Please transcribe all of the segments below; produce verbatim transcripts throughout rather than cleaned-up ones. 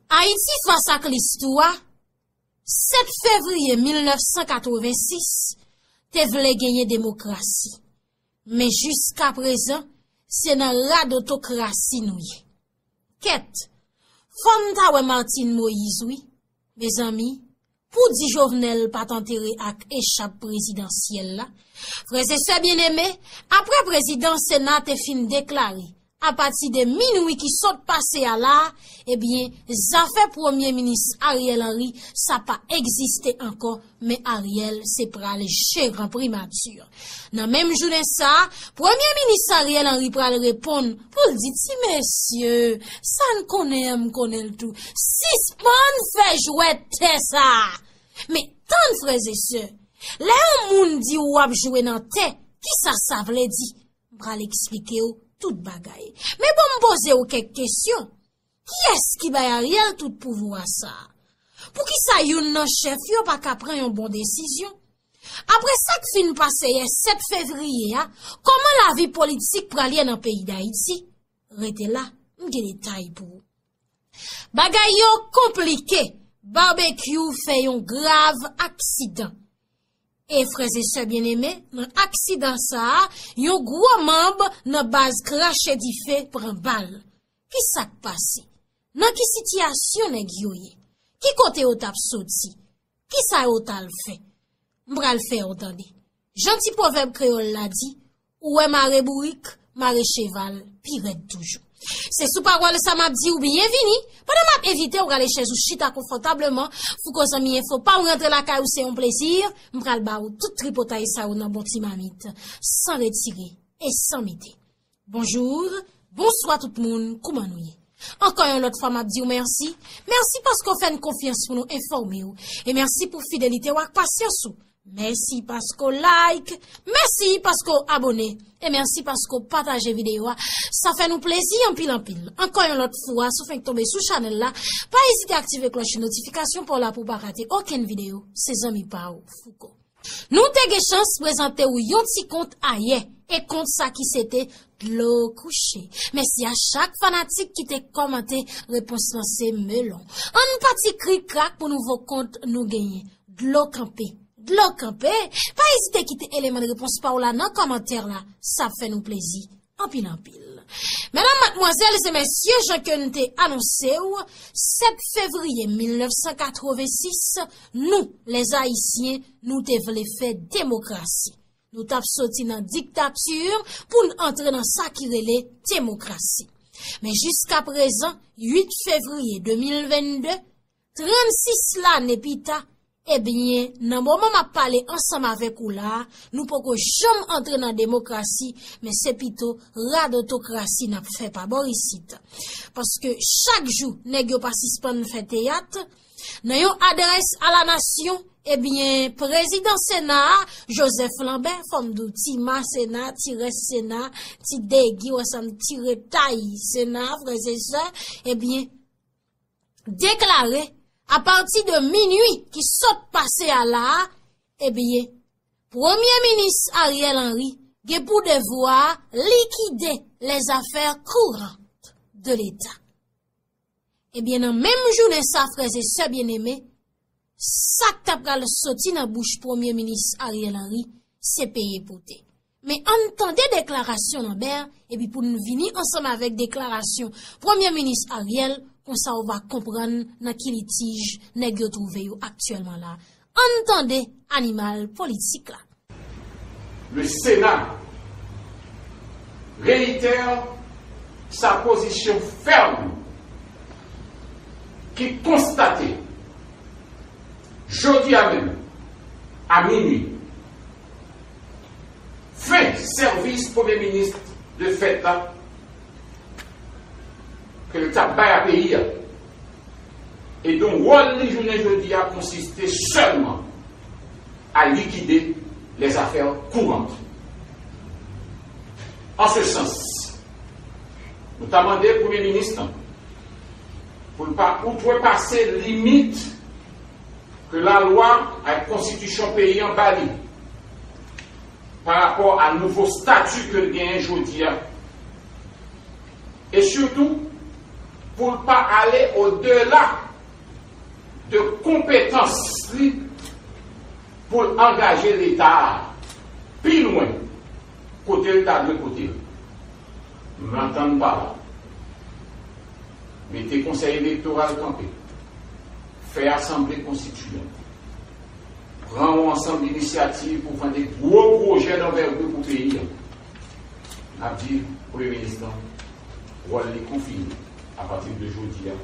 Ayiti fas ak listwa, sèt fevriye mil nèf san katrevensis te vle genyen demokrasi. Men jiskaprezan, se nan radotokrasi nou ye. Kèt, fò n ta wè Martine Moïse wi. Mezanmi, pou di Jovenel pa t antere ak echap prezidansyèl la, frè e sè byeneme, apre prezidan Sena te fin deklare, apati de minwi ki sot pase a la, ebyen, zafè Premye Minis Ariel Henry, sa pa egziste ankò, men Ariel se pral jeran primati. Nan menm jounen sa a, Premye Minis Ariel Henry pral reponn pou l di, ti mesye, sa n konnen an, m konnen l tou. Sispann fè jwèt tè sa a. Men tann, frè e sè, lè yon moun di w ap jwe nan tè, kisa sa vle di? M pral eksplike w tout bagay. Men bon, m poze w kèk kesyon. Kiyès ki bay Ariel tout pouvwa sa a? Poukisa youn nan chèf yo pa ka pran yon bon desizyon? Apre sa k fin pase yè sèt fevriye a, kòman lavi politik pral ye nan peyi Dayiti? Rete la, m gen detay pou ou. Bagay yo konplike, Babekyou fè yon grav aksidan. E frè e sè byeneme, nan aksidan sa a, yon gwo manm nan baz krache dife pran bal. Kisa k pase? Nan ki sitiyasyon nèg yo ye? Ki kote yo t ap soti? Kisa yo t al fè? M pral fè w tande. Jan ti pwovèb kreyòl la di, ou wè mare bourik, mare cheval pi rèd toujou. Se sou pawòl sa m ap di w byenvini, pandan m ap envite w rale chèz ou chita konfòtableman, Fouco Zanmi Enfo pa w rantre lakay ou se yon plezi, m pral ba w tout tripotay sa yo nan bon ti mamit, san retire e san mete. Bonjou, bonswa tout moun, kouman nou ye? Ankò yon lòt fwa m ap di w mèsi. Mèsi paske w fè n konfyans pou nou enfòme w. E mèsi pou fidelite w ak pasyans ou. Mèsi paske w like, mèsi paske w abòne, e mèsi paske w pataje videyo a. Sa fè nou plezi anpil anpil. Ankò yon lòt fwa, si w fenk tonbe sou chanèl la, pa ezite aktive klòch notifikasyon pa w la pou w pa rate okenn videyo. Se zanmi pa w, Fouco. Nou te gen chans prezante w yon ti kont ayè, e kont sa ki se te dlo kouche. Mèsi a chak fanatik ki te kòmante, repons lan se melon. Ann pati krik krak pou nouvo kont nou genyen. Dlo kanpe. Dlo kanpe. Pa ezite kite eleman de repons pa w la nan kòmantè la. Sa ap fè nou plezi. Anpil, anpil. Medam, madmwazèl e mesye, jan ke n te anonse w, sèt fevriye mil nèf san katrevensis, nou, lèzayisyen, nou te vle fè demokrasi. Nou t ap soti nan diktati pou n antre nan sa ki rele demokrasi. Men jiskaprezan, uit fevriye de mil vennde, trannsis lane pita, ebyen, nan moman m ap pale ansanm avèk ou la a, nou poko janm antre nan demokrasi, men se pito radotokrasi n ap fè pa bò isit. Paske chak jou, nèg yo pa sispann fè teyat, nan yon adrès a la nasyon, ebyen, prezidan Sena a, Joseph Lambert, fò m di w, ti ma Sena, ti rès Sena, ti degi, w wè sa m tire tay Sena, frè e sè, ebyen, deklare, apati de minwi ki sot pase a la a, ebyen, Premye Minis Ariel Henry gen pou devwa likide lèzafè kourant de Leta. Ebyen, nan menm jounen sa, frè e sè byeneme, sa k ta pral soti nan bouch Premye Minis Ariel Henry, se peye pote. Men ann tande deklarasyon Lambert, epi pou n vini ansanm avèk deklarasyon Premye Minis Ariel, konsa w va konprann nan ki litij nèg yo twouve yo aktyèlman la. Ann tande animal politik la. Le Sénat réitère sa position ferme qui constate, jodi a menm, a minwi, fen sèvis Premye Minis de fèt la ke l t ap bay a peyi a. E donk, wòl li jounen jodi a konsiste sèlman à liquider les affaires courantes. En ce sens, nou ta mande Premye Minis lan pou l pa outrepase limit ke lalwa ak konstitisyon peyi an ba li pa rapò a nouvo stati ke l genyen jodi a. E sitou, pou l pa ale odela de konpetans li pou l angaje Leta a pi lwen kote l ta dwe pote l. M antann pa la. Mete Konsèy Elektoral kanpe. Fè Asanble Konstitiyan. Pran yon ansanm inisyativ pou pran de gwo pwojè danvègri pou peyi a. N ap di Premye Minis lan, wòl li konfime apati de jodi a,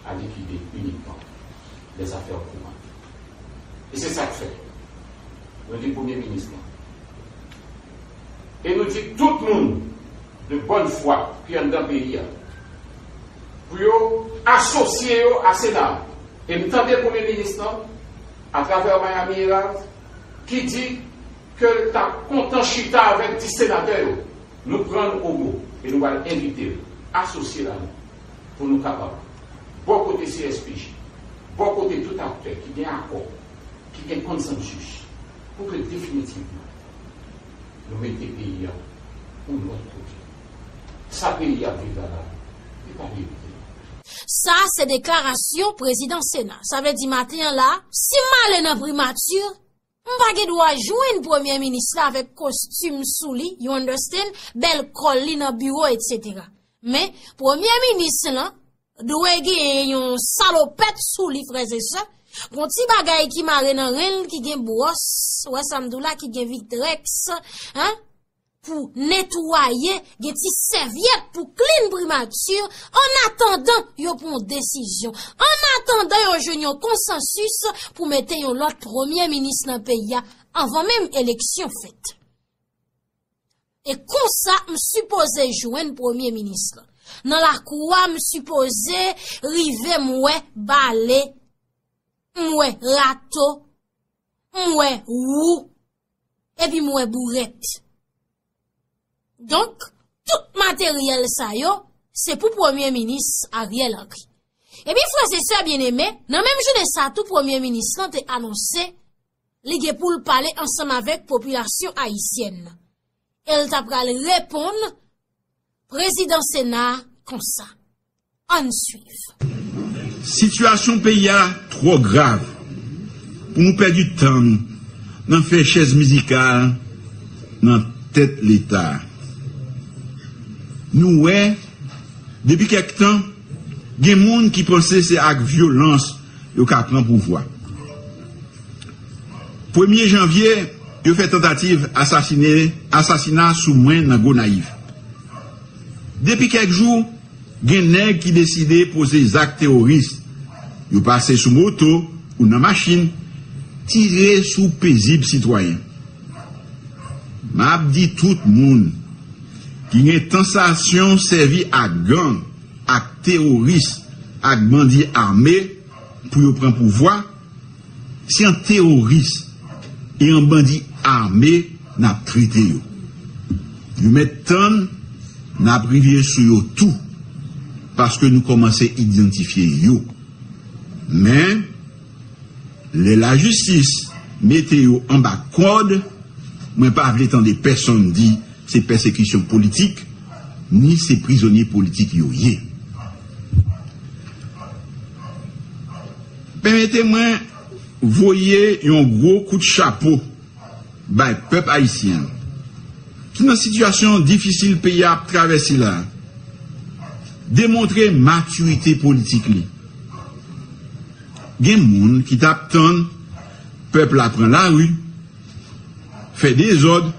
a likide inikman lèzafè kouran. E se sa k fèt. Nou di Premye Minis lan. E nou di tout moun de bòn fwa ki anndan peyi a pou yo asosye yo a Sena a. E m tande Premye Minis lan, atravè Miami Herald, ki di ke l t ap kontan chita avèk dis senatè yo. Nou pran l o mo e nou pral envite l asosye ladan pou nou kapab bò kote C S P J, bò kote tout aktè ki gen akò, ki gen konsansis, pou ke definitivman nou mete peyi a yon lòt kote. Sa peyi a ap viv la la, li pa merite. Sa se deklarasyon prezidan Sena. Sa vle di maten an la, si m ale nan primati, m pa gen dwa jwenn premye minis la avèk kostim sou li, you understand, bèl kòl li nan biwo, etsetera. Men, premye minis lan dwe gen yon salopèt sou li, frè e sè. Gon ti bagay ki mare nan ren l, ki gen bwòs, wè sa m di w la, ki gen Victrex, hein? Pou netwaye, gen ti sèvyèt pou klin primati, an atandan yo pran yon desizyon, an atandan yo jwenn yon konsansis pou mete yon lòt premye minis nan peyi a, anvan menm eleksyon fèt. E konsa, m sipoze jwenn premye minis lan. Nan lakou a, m sipoze rive m wè bale, m wè rato, m wè wou, epi m wè bourèt. Donk, tout materyèl sa yo, se pou premye minis Ariel Henry. Epi, frè e sè byeneme, nan menm jounen sa tou, premye minis lan te anonse li gen pou l pale ansanm avèk popilasyon ayisyèn nan. E l ta pral reponn prezidan Sena a konsa. Ann swiv. Sitiyasyon peyi a twò grav pou nou pèdi tan nou nan fè chèz mizikal nan tèt Leta a. Nou wè, depi kèk tan, gen moun ki panse se ak vyolans yo ka pran pouvwa. Premye janvye, yo fè tantativ asasine, asasina sou mwen nan Gonayiv. Depi kèk jou, gen nèg ki deside poze zak teworis. Yo pase sou moto ou nan machin, tire sou pezib sitwayen. M ap di tout moun ki gen tansasyon sèvi ak gang, ak teworis, ak bandi ame pou yo pran pouvwa, se an teworis e an bandi ame n ap trete yo. Yo mèt tann n ap rive sou yo tou, paske nou kòmanse idantifye yo. Men, lè lajistis mete yo anba kòd, mwen pa vle tande pèsonn di se pèsekisyon politik, ni se prizonye politik yo ye. Pèmete mwen voye yon gwo kout chapo bay pèp ayisyen an, ki nan sitiyasyon difisil peyi a ap travèse la, demontre matirite politik li. Gen moun ki t ap tann pèp la pran lari, fè dezòd,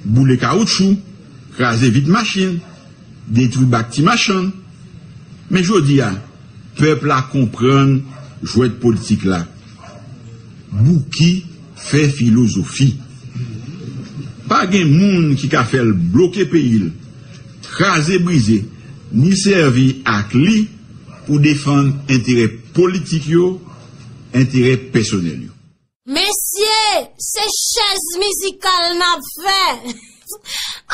boule kawoutchou, kraze vit machin, detwi bak ti machann. Men jodi a, pèp la konprann jwèt politik la. Bouki fè filozofi. Pa gen moun ki ka fè l bloke peyi l, kraze brize, ni sèvi ak li pou defann enterè politik yo, enterè pèsonèl yo. Mesye, se chèz mizikal n ap fè.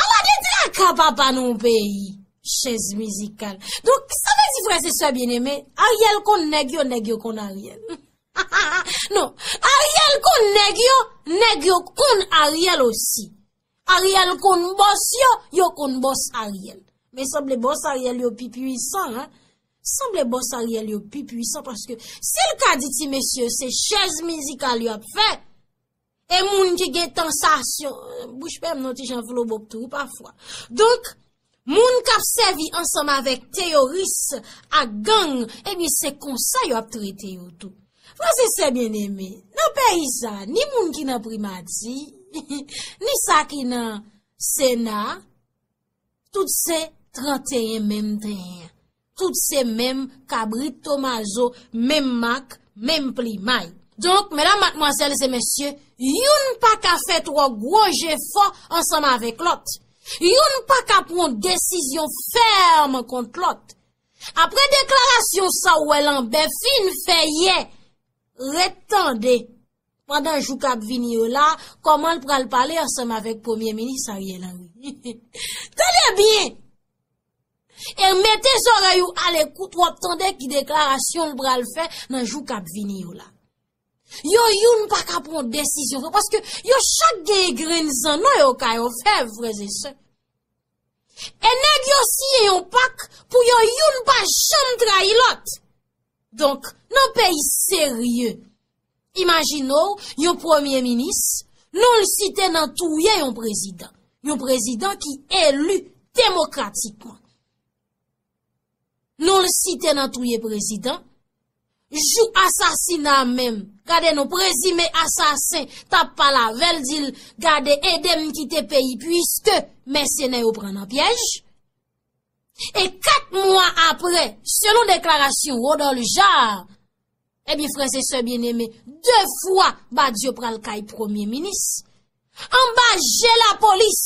Ala de traka papa nan yon peyi. Chèz mizikal. Donk, sa vle di, frè e sè byeneme, Ariel konn nèg yo, nèg yo konn Ariel. Non, Ariel konn nèg yo, nèg yo konn Ariel osi. Ariel konn bòs yo, yo konn bòs Ariel. Men sanble bòs Ariel yo pi pwisan, hein. Sanble bòs Ariel yo pi pwisan, paske si l ka di ti mesye se chèz mizikal y ap fè, e moun ki gen tansasyon, bouch pè m nan ti jan flobop tou wi pafwa. Donk, moun k ap sèvi ansanm avèk teyoris ak gang, ebyen se konsa yo ap trete yo tou. Frè e sè byeneme, nan peyi sa, ni moun ki nan primati, ni sa ki nan Sena, tout se tranteyen menm tenyen. Tout se menm kabrit tomazo, menm mak, menm plimay. Donk, medam, madmwazèl e mesye, youn pa ka fè twò gwo jefò ansanm avèk lòt. Youn pa ka pran desizyon fèm kont lòt. Apre deklarasyon sa w wè Lanbè fin fè yè, ret tande. Pandan jou k ap vini yo la, kòman l pral pale ansanm avèk Premye Minis Ariel Henry. Tande byen! E mete zòrèy ou alekout, w ap tande ki deklarasyon l pral fè nan jou k ap vini yo la. Yo youn pa ka pran desizyon vre, paske yo chak gen grenn zanno yo ka yo fè, frè e sè. E nèg yo siyen yon pak pou yo youn pa janm trayi lòt. Donk, nan peyi serye, imajine w yon premye minis, non l site nan touye yon prezidan. Yon prezidan ki eli demokratikman. Non l site nan touye prezidan. Jou asasina a menm, gade non, prezime asasen t ap pale avè l, di l, gade, ede m kite peyi, piske mèsenè yo pran nan pyèj. E kat mwa apre, selon deklarasyon Rodolphe Jaar, ebyen, frè e sè byeneme, de fwa Badio pral kay premye minis, anba je lapolis.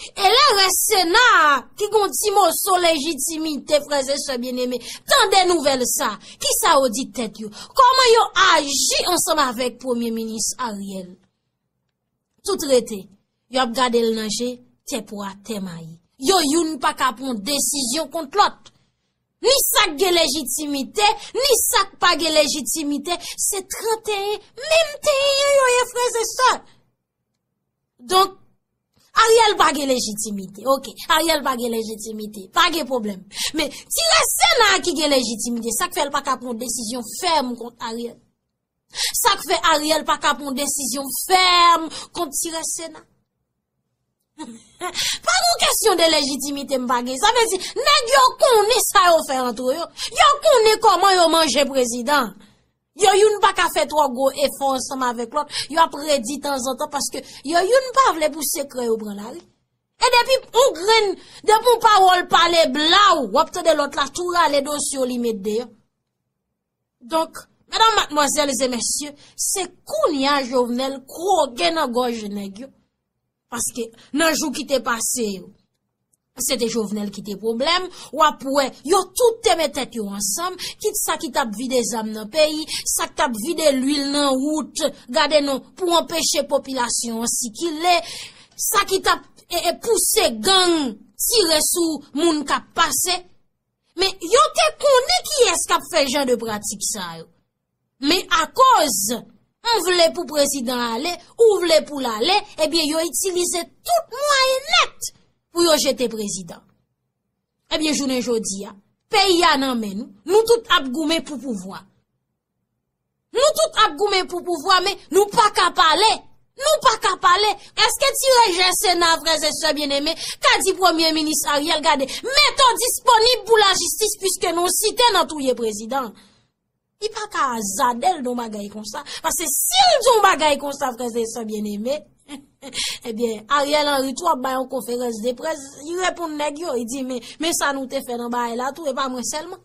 E lè rès Sena a, ki gon ti moso lejitimite, frè e sè byeneme, tande nouvèl sa, kisa yo di tèt yo? Kòman yo aji ansanm avèk Premye Minis Ariel? Tout rete, y ap gade l nan je, tè pwa, tè mayi. Yo youn pa ka pran desizyon kont lòt. Ni sa k gen lejitimite, ni sa k pa gen lejitimite, se tranteyen, menm tenyen yo ye, frè e sè. Donk, Ariel pa gen lejitimite. Oke, Ariel pa gen lejitimite. Pa gen pwoblèm. Men, ti rès Sena a ki gen lejitimite, sa k fè l pa ka pran desizyon fèm kont Ariel. Sa k fè Ariel pa ka pran desizyon fèm kont ti rès Sena. Pa gon kesyon de lejitimite m pa gen. Sa vle di, nèg yo konnen sa yo fè antre yo. Yo konnen kòman yo manje prezidan. Yo youn pa ka fè twò gwo efò ansanm avèk lòt. Yo ap redi tanzantan paske yo youn pa vle pou sekrè yo pran lari. E depi yon grenn, depi yon pawòl pale blaw, w ap tande lòt la tou rale dosye w li met deyò. Donk, medam, madmwazèl e mesye, se kounye a Jovenel kwoke nan gòj nèg yo. Paske nan jou ki te pase yo, se te Jovenel ki te pwoblèm, w ap wè, yo tout te met tèt yo ansanm, kit sa ki t ap vide zam nan peyi, sa k t ap vide lwil nan wout, gade non, pou anpeche popilasyon an sikile, sa ki t ap, e, e, pouse gang tire sou moun k ap pase. Men yo te konnen kiyès k ap fè jan de pratik sa yo. Men akoz m vle pou prezidan ale, ou vle pou l ale, ebyen yo itilize tout mwayen nèt pou yo jete prezidan. Ebyen jounen jodi a, peyi a nan men nou, nou tout ap goumen pou pouvwa. Nou tout ap goumen pou pouvwa, men nou pa ka pale. Nou pa ka pale. Èske ti rès Sena, frè e sè byeneme, ka di Premye Minis Ariel, gade, mete w disponib pou lajistis piske nou site nan touye prezidan? Li pa ka azade l nan yon bagay konsa. Paske si l di yon bagay konsa, frè e sè byeneme, ebyen, Ariel Henry tou ap bay yon konferans de près, li reponn nèg yo, li di, men, men sa nou te fè nan bagay la tou, e pa mwen sèlman.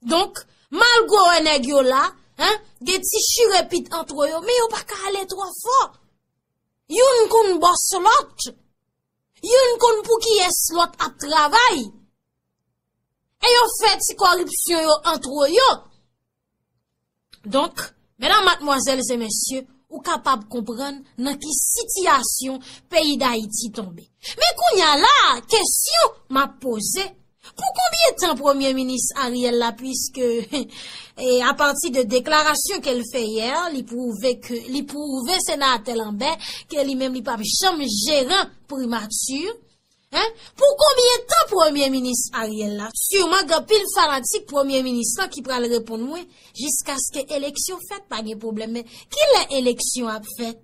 Donk, malgre w wè nèg yo la, en, gen ti chirepit antre yo, men yo pa ka ale twò fò. Youn konn bòs lòt. Youn konn pou kiyès lòt ap travay. E yo fè ti kòripsyon yo antre yo. Donk, medam, madmwazèl e mesye, ou kapab konprann nan ki sitiyasyon peyi Dayiti tonbe. Men kounye a la, kesyon m ap poze, pou konbyen tan Premye Minis Ariel la, piske, e, apati de deklarasyon ke l fè yè, li pwouve ke, li pwouve senatè Lambert ke li menm li p ap janm jeran primati, Hein? Pou konbyen tan premye minis Ariel la? Siman gen anpil fanatik premye minis lan ki pral reponn mwen, jiskaske eleksyon fèt, pa gen pwoblèm. Men kilè eleksyon ap fèt?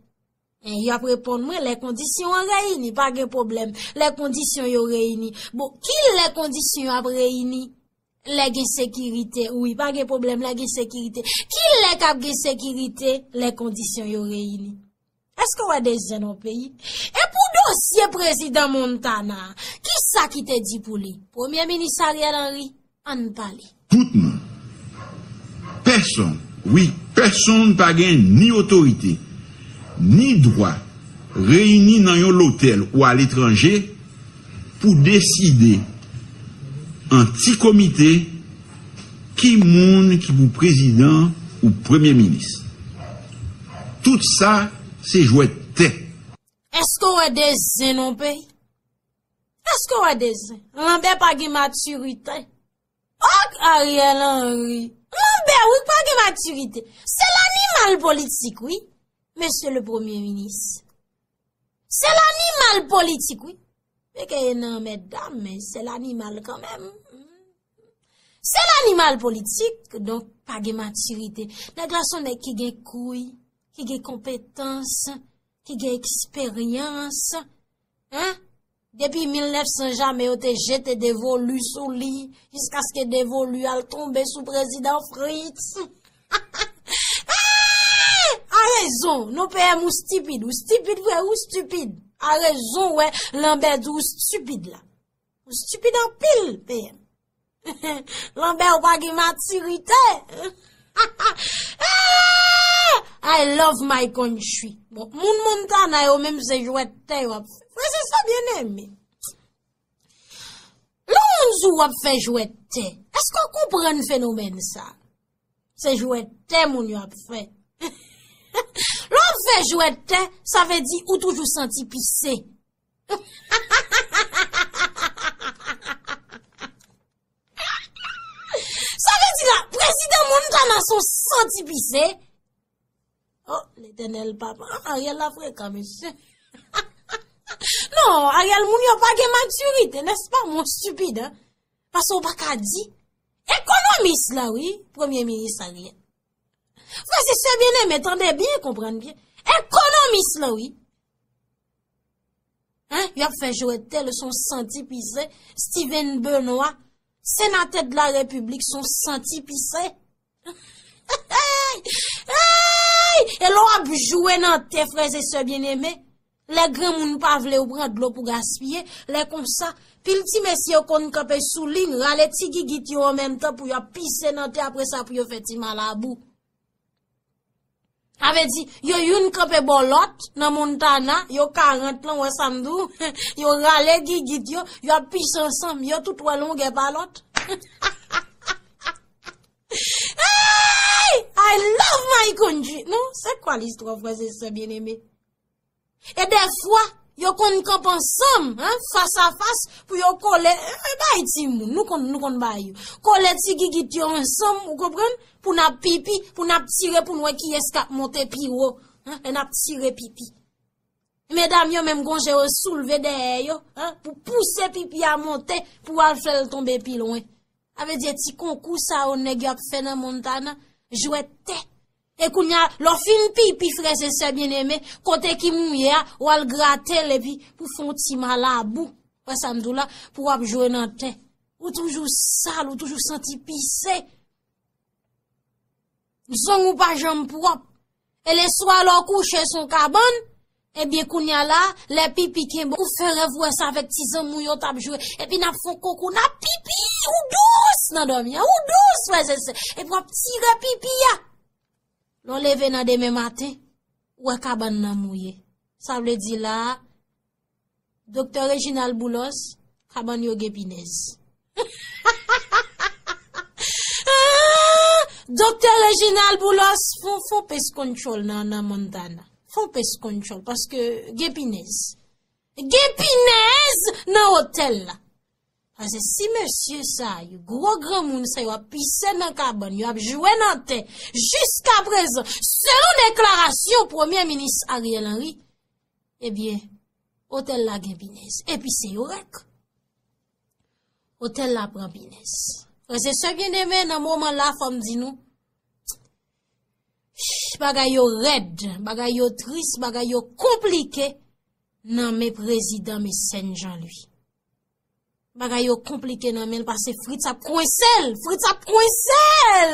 Hein, y ap reponn mwen, lè kondisyon an reyini, pa gen pwoblèm. Lè kondisyon yo reyini. Bon, kilè kondisyon yo ap reyini? Lè gen sekirite, wi, pa gen pwoblèm, lè gen sekirite. Kilè k ap gen sekirite? Lè kondisyon yo reyini. Èske w wè de zen nan peyi? E pou dosye prezidan Montana, kisa ki te di pou li? Premye minis Ariel Henry, ann pale. Tout moun, pèsonn, wi, pèsonn pa gen ni otorite, ni dwa reyini nan yon lotèl ou aletranje pou deside an ti komite ki moun ki pou prezidan ou premye minis. Tout sa se jwèt tè. Èske w wè de zen nan peyi? Èske w wè de zen? Lanbè pa gen matirite. Ok, Ariel Henry. Lanbè, wi, pa gen matirite. Se lanimal politik, wi. Mesye le premye minis. Se lanimal politik, wi. Men ke nan mèt dam, men se lanimal kanmenm. Se lanimal politik, donk pa gen matirite. Nèg la se yon nèg ki gen kouy, ki gen konpetans, ki gen eksperyans. Hein? Depi mil nèf san jamè yo te jete devolu sou li, jiskaske devolu al tonbe sou prezidan Fritz. A rezon, non P M ou stipid, ou stipid vre, ou stipid. A rezon, wè, Lanbè di ou stipid la. Ou stipid anpil, P M. Lanbè ou pa gen matirite. I love my country. Bon, moun Montana yo menm se jwèt tè yo ap fè. Frè e sè byeneme. Lè yon moun di w ap fè jwèt tè, èske w konprann fenomèn sa? Se jwèt tè moun yo ap fè. Lè w ap fè jwèt tè, sa vle di ou toujou santi pise. Sa vle di la, prezidan Montana se yon santi pise. Oh, Letènèl papa, Ariel la frekan, mesye. Non, Ariel, moun yo pa gen matirite, nèspa, mon stipid, hein? Paske w pa ka di. Ekonomis la, wi, premye minis Ariel. Frè e sè byeneme, tande byen, konprann byen. Ekonomis la, wi. Hein? Y ap fè jwèt tè, se yon santi pise. Steven Benoît, senatè de la Repiblik, se yon santi pise. Hey! E lè w ap jwe nan tè, frè e sè byeneme, lè granmoun pa vle ou pran dlo pou gaspiye, lè konsa, pil ti mesye yo konn kanpe sou liy, rale ti gigit yo an menm tan pou y ap pise nan tè, apre sa pou yo fè ti malabou. Sa vle di, yo youn kanpe bò lòt nan Montana, yo karant lan, wè sa m di w, yo rale gigit yo, y ap pise ansanm, yo tout wè longè pa lòt. Hey! I love my country. Non, se kwa listwa, frè e sè byeneme? E dèfwa, yo konn kanpe ansanm, hein, fas a fas, pou yo kole, eh, bay timoun, nou konn, nou konn bay yo. Kole ti gigit yo ansanm, ou konprann? Pou n ap pipi, pou n ap tire, pou n wè kiyès k ap monte pi wo. Hein, lè n ap tire pipi. Medam yo menm gon jan yo soulve dèyè yo, hein, pou pouse pipi a monte, pou al fè l tonbe pi lwen. Sa vle di ti konkou sa yo nèg yo ap fè nan Montana, jwèt tè. E kounye a, lè w fin pipi, frè e sè byeneme, kote ki mouye a, w al grate l epi pou fè yon ti malabou. Wè sa m di w la, pou w ap jwe nan tè. Ou toujou sal, ou toujou santi pise. Zong ou pa janm pwòp. E leswa lè w kouche sou kabann, ebyen kounye a la, lè pipi kenbe w, ou fè rèv ou wè sa avèk ti zanmi w yo t ap jwe. Epi n ap fè yon konkou, n ap pipi, ou dous nan dòmi an, ou dous, frè e sè. Epi w ap tire pipi a. Lè w leve nan demen maten, ou wè kabann nan mouye. Sa vle di la, Doktè Reginald Boulos, kabann yo gen pinèz. Doktè Reginald Boulos, fon, fon pest control nan, nan Montana. Fon pest control, paske gen pinèz. Gen pinèz nan otèl la. Paske si mesye sa yo, gwo granmoun sa yo ap pise nan kabann, yo ap jwe nan tè, jiskaprezan, selon deklarasyon Premye Minis Ariel Henry, ebyen, Otèl la gen pinèz. Epi se yo rèk. Otèl la pran pinèz. Frè e sè byeneme, nan moman la, fò m di nou, bagay yo rèd, bagay yo tris, bagay yo konplike nan men prezidan Mecène Jean Louis. Bagay yo konplike nan men l paske Fritz ap kwense l, Fritz ap kwense l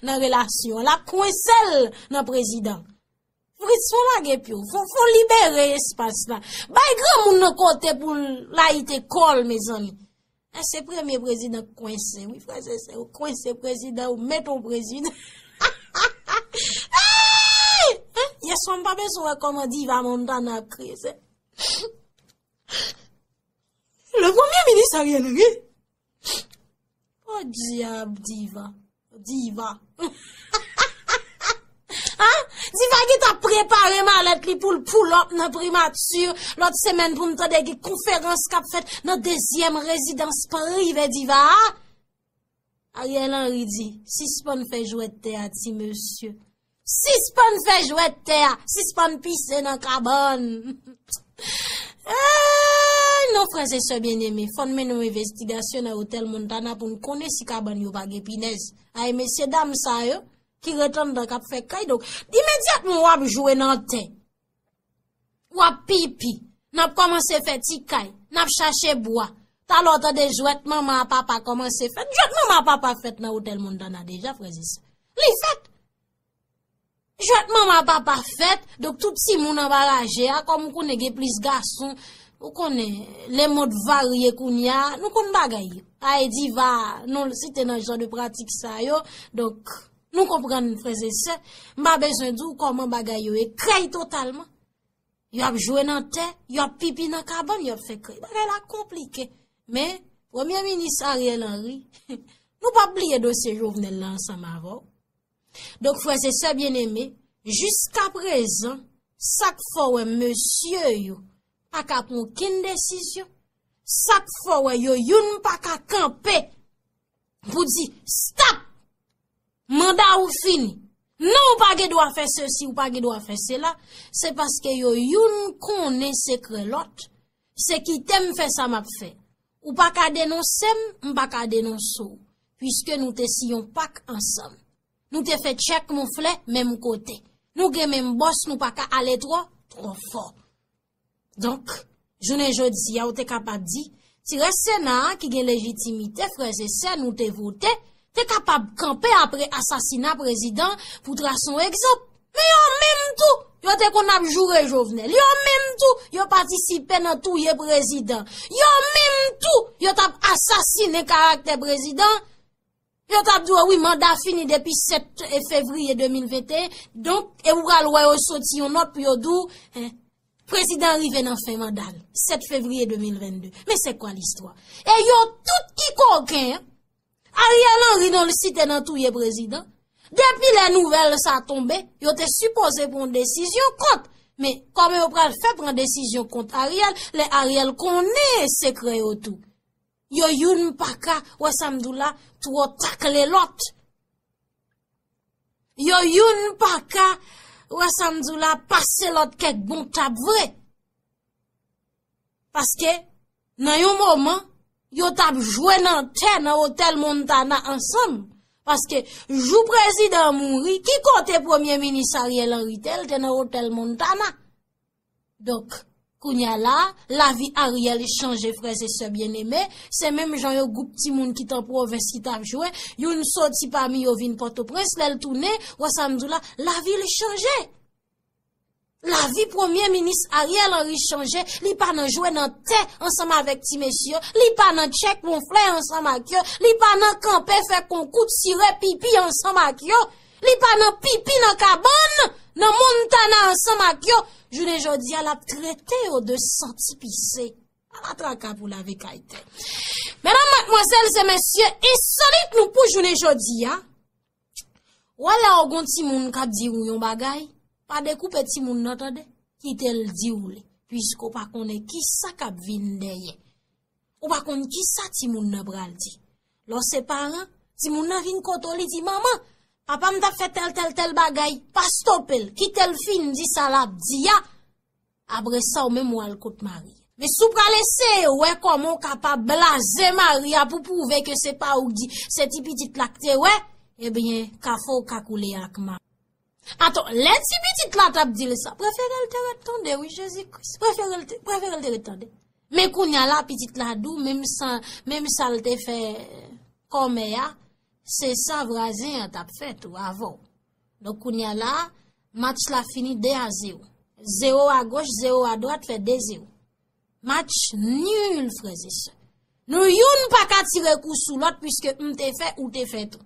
nan relasyon, l ap kwense l nan prezidan. Fritz, fò lage pye w, fò, fò libere espas la. Bay granmoun nan kote pou l layite kò l, mezanmi. E se premye prezidan k kwense, wi, frè e sè, ou kwense prezidan, ou met yon prezidan. Hey! Yèswa, m pa bezwen wè kòman Diva Montana ap kriye, se le premye minis Ariel Henry. Podyab, Diva. Diva. An? Diva gentan prepare malèt li pou l pull up nan primati lòt semèn pou n tande gen konferans k ap fèt nan dezyèm rezidans prive Diva a. Ariel Henry di, sispann fè jwèt tè a, ti mesye. Sispann fè jwèt tè a, sispann pise nan kabann. Ey, non, frè e sè byeneme, fò n mennen yon envestigasyon nan otèl Montana pou n konnen si kabann yo pa gen pinèz. Ay, mesye dam sa yo, ki ret anndan k ap fè kay. Donk, imedyatman w ap jwe nan tè, w ap pipi, n ap kòmanse fè ti kay, n ap chache bwa. Talè w tande jwèt manman a papa kòmanse fèt. Jwèt manman a papa fèt nan otèl Montana deja, frè e sè. Li fèt. Jwèt manman papa fèt, donk tout timoun anba raje a, kòm ou konnen gen plis gason, ou konnen, lemonn varye kounye a, nou konn bagay yo. Ay, Diva, non l site nan jan de pratik sa yo, donk, nou konprann, frè e sè, m pa bezwen di w kòman bagay yo ye, krèy totalman. Yo ap jwe nan tè, yo ap pipi nan kabann, yo ap fè krèy. Bagay la konplike. Men, premye minis Ariel Henry, nou p ap bliye dosye Jovenel la ansanm avè w. Donk, frè e sè byeneme, jiskaprezan, sa k fè w wè mesye yo pa ka pran okenn desizyon, sa k fè w wè yo youn pa ka kanpe pou di, stop! Manda ou fini. Non, ou pa gen dwa fè sesi, ou pa gen dwa fè sela, se paske yo youn konnen sekrè lòt. Se kite m fè sa m ap fè. Ou pa ka denonse m, m pa ka denonse w, piske nou te si yon pak ansanm. Nou te fè tchèk monflè menm kote. Nou gen menm bòs, nou pa ka ale twò, twò fò. Donk, jounen jodi a, ou te kapab di, ti rès Sena a ki gen lejitimite, frè e sè, nou te vote, te kapab kanpe apre asasina prezidan pou trase yon egzanp. Men yo menm tou, yo te konn ap joure Jovenel. Yo menm tou, yo patisipe nan touye prezidan. Yo menm tou, yo t ap asasinen karaktè prezidan. Yo t ap di w, wi, manda fini depi sèt fevriye de mil venteyen. Donk, e ou pral wè yo soti yon nòt pou yo di w, en, prezidan an rive nan fen manda l, sèt fevriye de mil vennde. Men se kwa listwa? E yo tout ki koken, Ariel Henry non l site nan touye prezidan. Depi lè nouvèl sa tonbe, yo te sipoze pran desizyon kont. Men, kòman yo pral fè pran desizyon kont Ariel, lè Ariel konnen sekrè yo tou? Yo youn pa ka, wè sa m di w la, twò takle lòt. Yo youn pa ka, wè sa m di w la, pase lòt kèk bon tab vre. Paske, nan yon moman, yo t ap jwe nan tè nan otèl Montana ansanm. Paske, jou prezidan an mouri, ki kote premye minis Ariel Henry te, l te nan otèl Montana. Donk, kounye a la, lavi Ariel chanje, frè e sè byeneme. Se menm jan yon gwoup timoun ki t an pwovens ki t ap jwe. Youn soti pami yo vin Pòtoprens, lè l tounen, wè sa m di w la, lavi l chanje. Lavi premye minis Ariel Henry chanje. Li pa nan jwe nan tè ansanm avèk ti mesye yo. Li pa nan tchèk monflè ansanm ak yo. Li pa nan kanpe fè konkou tire pipi ansanm ak yo. Li pa nan pipi nan kabann, nan Montana ansanm ak yo. Jounen jodi a, l ap trete yo de santi pise. Ala traka pou lave kay tè. Medam, madmwazèl e mesye, ensolit nou pou jounen jodi a. Wè lè w gon timoun k ap di w yon bagay, pa dekoupe timoun nan tande, kite l di w li, piske w pa konnen kisa k ap vin dèyè. Ou pa konn kisa timoun nan pral di. Lè w se paran, timoun nan vin kote w, li di, manman, papa m t ap fè tèl, tèl, tèl bagay, pa stope l, kite l fin di sa l ap di a. Apre sa, ou menm w al kot mari. Men si w pral eseye wè kòman w kapab blaze mari a pou pwouve ke se pa ou ki di, se ti pitit la k te wè, ebyen, kafou w ka koule ak ma. Ato, lè ti pitit la t ap di l sa, prefere l te ret tande, wi, Jezi Kris. Prefere l te, prefere l te ret tande. Men kounye a la, pitit la di w, menm sa, menm sa l te fè kòmè a, se sa vwazen an t ap fè tou avè w. Donk, kounye a la, match la fini de a zewo. Zewo a goch, zewo a dwat fè de zewo. Match nul, frè e sè. Nou youn pa ka tire kou sou lòt, piske m te fè, ou te fè tou.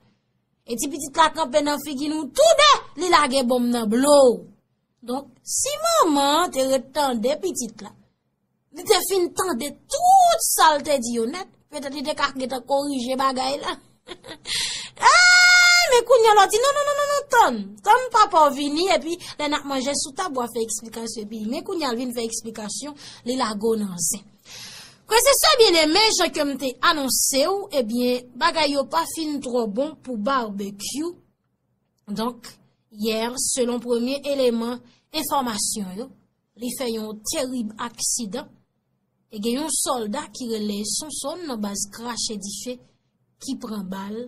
E ti pitit la kanpe nan figi nou tou de, li lage bonm nan blow. Donk, si manman an te ret tande pitit la, li te fin tande tout sa l te di yo nèt, petèt li te ka gentan korije bagay la. Ay, men kounye a l ap di, non, non, non, non, non, tann. Tann papa w vini, epi lè n ap manje sou tab, w a fè eksplikasyon, epi men kounye a l vin fè eksplikasyon, li lage w nan zen. Frè e sè byeneme, jan ke m te anonse w, ebyen, bagay yo pa fin twò bon pou Barbecue. Donk, yè, selon premye eleman enfòmasyon yo, li fè yon terib aksidan e gen yon sòlda ki rele Sonsonn nan baz Krache Dife ki pran bal,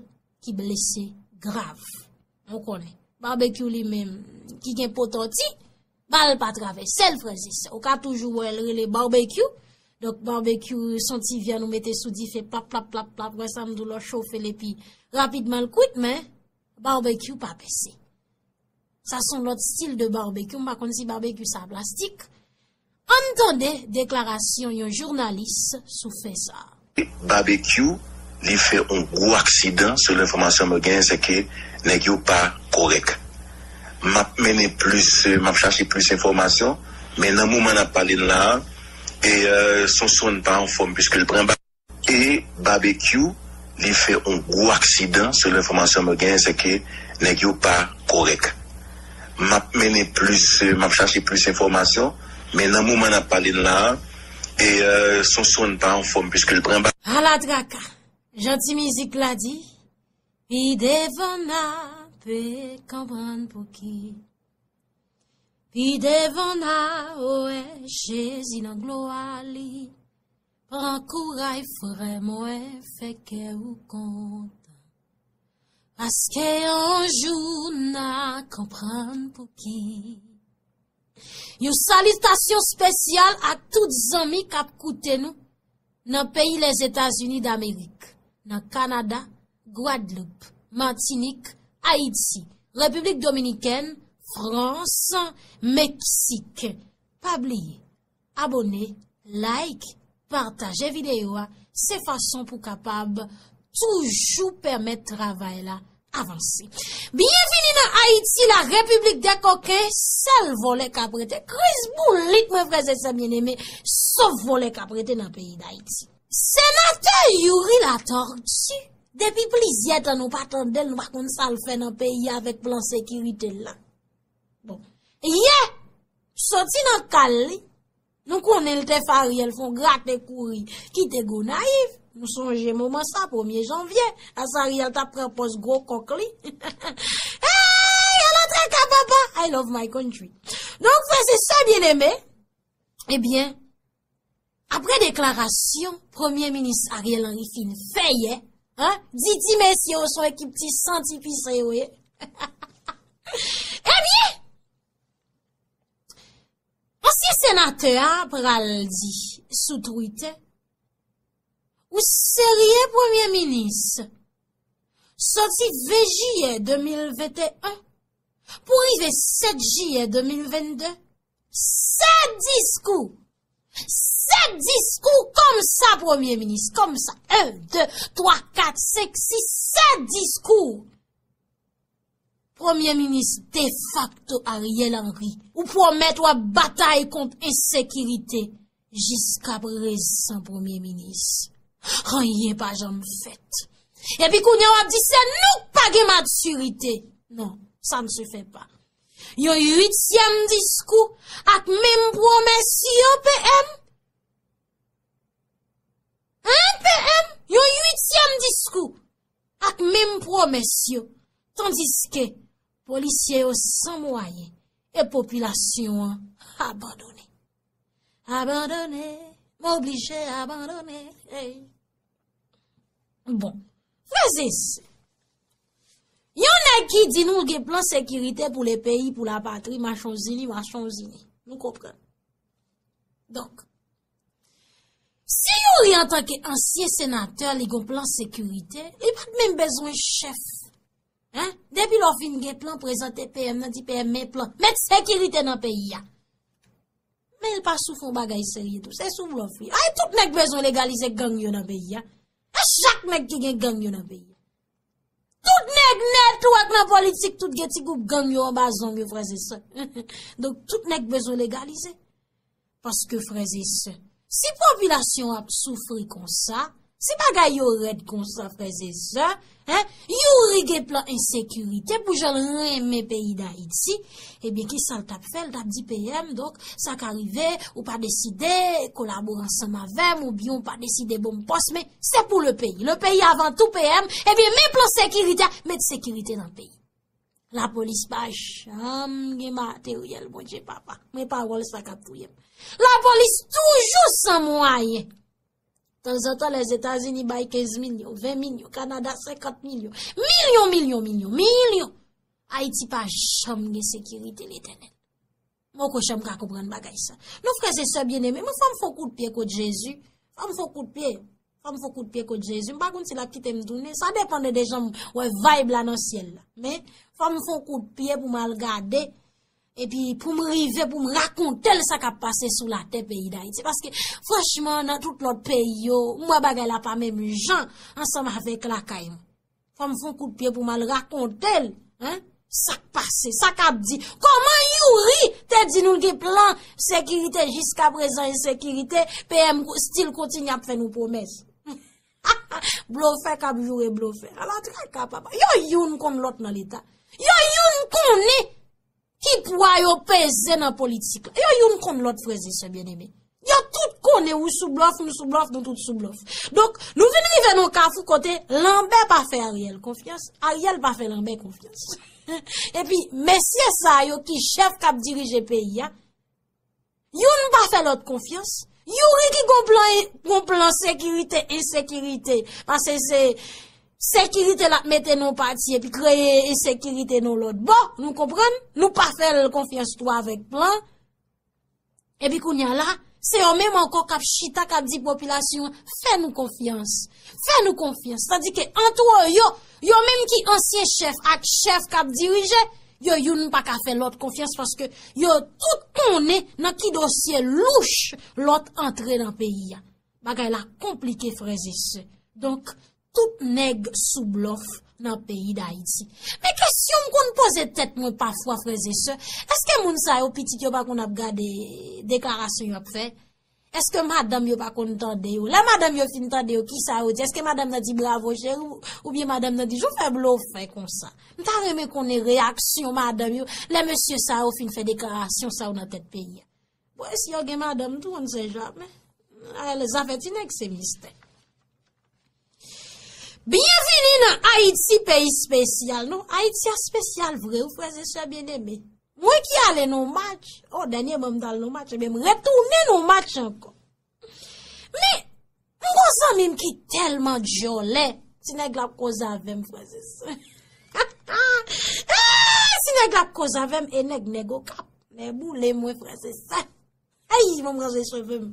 ki blese grav. Nou konnen, Barbecue li menm, ki gen po tòti, bal pa travèse l, frè e sè. Ou ka toujou wè l rele Barbecue. Donk, Barbecue, se yon ti vyann ou mete sou dife, plap, plap, plap, plap, wè sa m di w, lè w chofe l epi rapidman l kwit, men Barbecue pa pèse. Sa se yon lòt stil de Barbecue, m pa konn si Barbecue sa plastik. Ann tande deklarasyon yon jounalis sou fè sa a. Barbecue, li fè yon gwo aksidan, selon enfòmasyon mwen genyen, se ke nèg yo pa kòrèk. M ap mennen plis, m ap chache plis enfòmasyon, men nan moman n ap pale n la a, e, e, Sonsonn pa anfòm, piske l pran bal. E Barbecue, li fè yon gwo aksidan, selon enfòmasyon mwen genyen, se ke nèg yo pa kòrèk. M ap mennen plis, m ap chache plis enfòmasyon, men nan moman n ap pale n la a, e, e, Sonsonn pa anfòm, piske l pran bal. Ala traka, jan ti mizik la di, pi devan n a pe konprann pouki. Pi devan n a wè Jezi nan glwa li. Pran kouray, frè mwen, fè kè ou kontan. Paske yon jou n a konprann pouki. Yon salitasyon espesyal ak tout zanmi k ap koute nou nan peyi Lèzetazini Damerik, nan Kanada, Gwadloup, Matinik, Ayiti, Repiblik Dominikèn, Frans, Meksik. Pa bliye, abòne, like, pataje videyo a, se fason pou kapab toujou pèmèt travay la avanse. Byenvini nan Ayiti, la République des coquins, sèl vòlè k ap rete. Kris boulit mwen, frè e sè byeneme, sof vòlè k ap rete nan peyi Dayiti. Senatè Youri Latortue, depi plizyè tan nou pa tande l, nou pa konn sa l fè nan peyi a avèk plan sekirite l la. Bon. Yè, soti nan kal li, nou konnen l te fè Ariel fè yon grate kouri kite Gonayiv. Nou sonje moman sa, premye janvye, lè Ariel t ap pran pòz gwo kòk li. Hey, ala traka papa, I love my country. Donk, frè e sè byeneme, ebyen, apre deklarasyon Premye Minis Ariel Henry fin fè yè, hein, di ti mesye yo se yon ekip ti santi pise yo ye. Ebyen, ansyen senatè a pral di sou Twitter, ou serye, Premye Minis? Soti ven jiyè de mil venteyen pou rive sèt jiyè de mil vennde, sèt diskou. Sèt diskou kòmsa, Premye Minis, kòmsa. En, de, twa, kat, senk, sis, sèt diskou. Premye Minis defakto Ariel Henry, ou pwomèt w ap batay kont ensekirite. Jiskaprezan, Premye Minis, anyen pa janm fèt. Epi kounye a w ap di se nou k pa gen matirite. Non, ça ne se fait pas. Yon uityèm diskou ak menm pwomès yo, P M. Hein, P M? Yon uityèm diskou ak menm pwomès yo, tandiske polisye yo san mwayen e popilasyon an abandone. Abandone, m oblije abandone. Ey. Bon, frè e sè, yon nèg ki di nou gen plan sekirite pou le peyi, pou lapatri, machin zini, machin zini. Nou konprann. Donk, si Youri antanke ansyen senatè, li gon plan sekirite, li pa t menm bezwen chèf. Hein? Depi lè w fin gen plan, prezante P M nan, di P M men plan. Met sekirite nan peyi a. Men l pa sou fon bagay serye tou. Se sou blòf li. Ay, tout nèg bezwen legalize gang yo nan peyi a. E chak nèg ki gen gang yo nan peyi a. Tout nèg nètwòk nan politik, tout gen ti gwoup gang yo anba zong yo, frè e sè. Donk, tout nèg bezwen legalize. Paske, frè e sè, si popilasyon ap soufri konsa, si bagay yo rèd konsa, frè e sè, hein, Youri gen plan ensekirite pou jan l renmen peyi Dayiti, ebyen, kisa l t ap fè? L t ap di P M, donk, sa ka rive, ou pa deside kolabore ansanm avè m, oubyen ou pa deside ban m pòs, men se pou le peyi. Le peyi avan tou, P M, ebyen, men plan sekirite a, met sekirite nan peyi. Lapolis pa janm gen materyèl, Bondye papa. Men pawòl sa k ap touye m. Lapolis toujou san mwayen. Tanzantan, Lèzetazini bay kenz milyon, ven milyon, Kanada senkant milyon. Milyon, milyon, milyon, milyon. Ayiti pa janm gen sekirite, Letènèl. Mwen poko janm ka konprann bagay sa. Non, frè e sè byeneme, mwen fò m fè yon kout pye kot Jezi. Fò m fè yon kout pye. Fò m fè yon kout pye kot Jezi. M pa konn si l ap kite m tounen. Sa depann de jan m wè vibe la nan syèl la. Men, fò m fè yon kout pye pou m al gade. Epi pou m rive, pou m rakonte l sa k ap pase sou latè peyi Dayiti. Paske, franchman, nan tout lòt peyi yo, m wè bagay la pa menm jan ansanm avèk lakay mwen. Fò m fè yon kout pye pou m al rakonte l, hein? Sa k pase, sa k ap di. Kòman Youri te di nou l gen plan sekirite jiskaprezan ensekirite, P M ko-, still kontinye ap fè nou pwomès. Blofè k ap joure blofè. Ala traka, papa. Yo youn konn lòt nan Leta. Yo youn konnen ki pwa yo peze nan politik la. Yo youn konn lòt, frè e sè byeneme. Yo tout konnen ou sou blòf, m sou blòf, nou tout sou blòf. Donk, nou vin rive nan kafou kote Lanbè pa fè Ariel konfyans, Ariel pa fè Lanbè konfyans. Epi, mesye sa yo ki chèf k ap dirije peyi a, youn pa fè lòt konfyans. Youri ki gon plan, gon plan sekirite, ensekirite. Paske se sekirite l ap mete nan pati epi kreye ensekirite nan lòt bò. Nou konprann? Nou pa fè l konfyans tou avèk plan. Epi kounye a la, se yo menm ankò k ap chita, k ap di popilasyon an, fè nou konfyans. Fè nou konfyans. Tandike antre yo, yo menm ki ansyen chèf ak chèf k ap dirije, yo youn pa ka fè lòt konfyans paske yo tout konnen nan ki dosye louch lòt antre nan peyi a. Bagay la konplike, frè e sè. Donk, tout nèg sou blòf nan peyi Dayiti. Men kesyon m konn poze tèt mwen pafwa, frè e sè, èske moun sa yo, pitit yo pa konn ap gade deklarasyon yo ap fè? Èske madanm yo pa konn tande yo? Lè madanm yo fin tande yo, kisa yo di? Èske madanm nan di bravo cheri ou, oubyen madanm nan di jan w fè blofè konsa? M ta renmen konnen reyaksyon madanm yo lè mesye sa yo fin fè deklarasyon sa yo nan tèt peyi a. Bon, e si yo gen madanm tou, on ne sait jamais. Zafè ti nèg se mistè. Byenvini nan Ayiti, peyi espesyal. Non, Ayiti a espesyal vre, wi, frè e sè byeneme. Mwen ki ale nan match, oh, dènyèman m t al nan match, ebyen m retounen nan match ankò. Men, m gon zanmi m ki tèlman djòlè, ti nèg la ap koze avè m, frè e sè. Eh, ti nèg la ap koze avè m, e nèg, nèg Okap, nèg boule mwen, frè e sè. Ey, mwen m raze cheve m.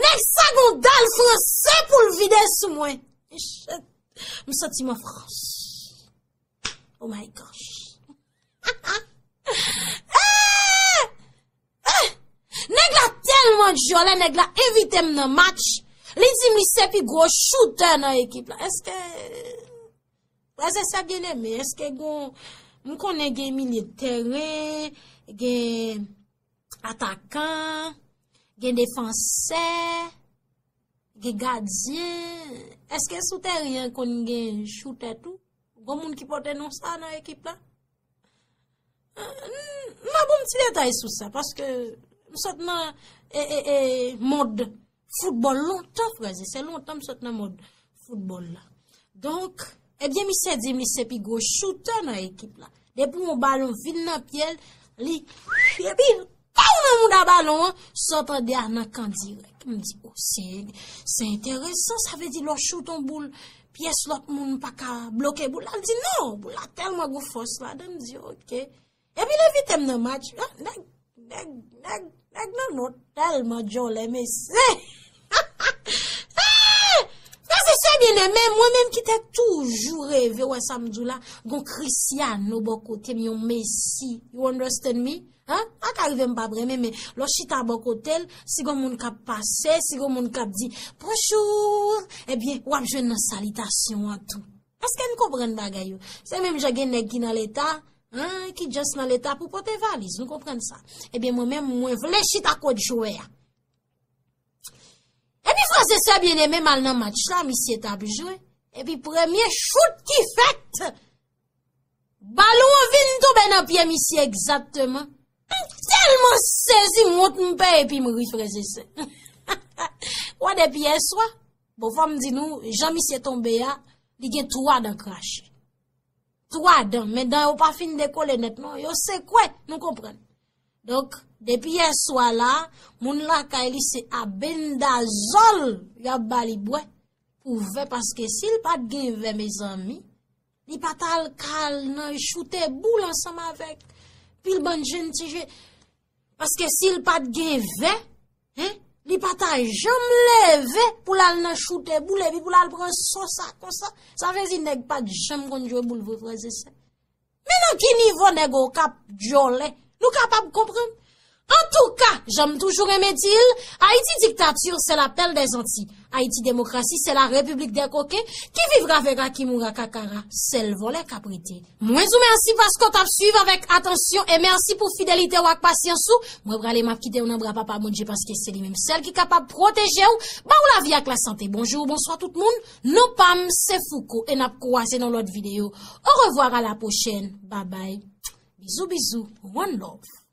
Nèg sa gon dal franse pou l vide sou mwen. Shit. M santi m an Frans. Oh my gosh. Eh! Eh! Nèg la tèlman djòlè, nèg la envite m nan match. Li di m li se pi gwo choutè nan ekip la. Èske, frè e sè byeneme, èske gon, m konnen gen milye de tèren, gen atakan, gen defansè, gen gadyen. Èske sou tèren an konn gen choutè tou? Gon moun ki pote non sa nan ekip la? M pa bon ti detay sou sa, paske m sot nan, e, e, e, mond foutbòl lontan, frè e sè. Se lontan m sot nan mond foutbòl la. Donk, ebyen, misye di m li se pi gwo choutè nan ekip la. Depi yon balon vin nan pye l, li, epi, paw nan mouda balon an, sa w tande a nan kan dirèk. M di, o, se, se enteresan, sa vle di lè w choute yon boul, pyès lòt moun pa ka bloke boul la. L di, non, boul la tèlman gon fòs ladan. M di, oke. Epi l envite m nan match. Ah, nèg, nèg, nèg, nèg nan non tèlman djòlè, mesye. Ah! Frè e sè byeneme, mwen menm ki te toujou reve wè sa m di w la, gon Cristiano bò kote m, yon Messi. You understand me? Hein? Pa ka rive m p ap renmen, men lè w chita bò kote l, si gon moun k ap pase, si gon moun k ap di, bonjou, ebyen, w ap jwenn nan salitasyon an tou. Èske n konprann bagay yo? Se menm jan gen nèg ki nan leta, hein, ki just nan leta pou pote valiz, nou konprann sa. Ebyen, mwen menm, mwen vle chita kot jwè a. Epi frè e sè byeneme, m al nan match la, misye t ap jwe. Epi premye chout ki fèt, balon an vin tonbe nan pye misye egzakteman. M tèlman sezi, m wont, m pè epi m ri, frè e sè. Wè depi yèswa, bon, fò m di nou, jan misye tonbe a, li gen twa dan krache. Twa dan, men dan yo pa fin dekole nèt non, yo sekwe, nou konprann. Donk, depi yèswa la, moun lakay li se abendazòl y ap ba li bwè pou vè, paske si l pa t gen vè, mezanmi, li pa t al ka al nan choute boul ansanm avèk pil bann jèn ti je. Paske si l pa t gen vè, hein, li pa ta janm leve pou l al nan choute boul epi pou l al pran so sa konsa. Sa vle di nèg pa t janm konn jwe boul vre, frè e sè. Men nan ki nivo nèg Okap djòlè? Nou kapab konprann. Antouka, jan m toujou renmen di l, Ayiti diktatir, c'est la perle des Antilles. Ayiti demokrasi, c'est la République des coquins. Qui vivra verra, qui mourra kakara, sèl vòlè k ap rete. Mwen di w mèsi paske w t ap swiv avèk atansyon e mèsi pou fidelite w ak pasyans ou. Mwen prale, m ap kite w nan bra Papa Bondye paske se li menm sèl ki kapab pwoteje w, ba w lavi ak lasante. Bonjou, bonswa tout moun. Non pa m se Fouco e n ap kwaze nan lòt videyo. Au revoir, à la prochaine. Bye bye. Bizou, bizou. One love.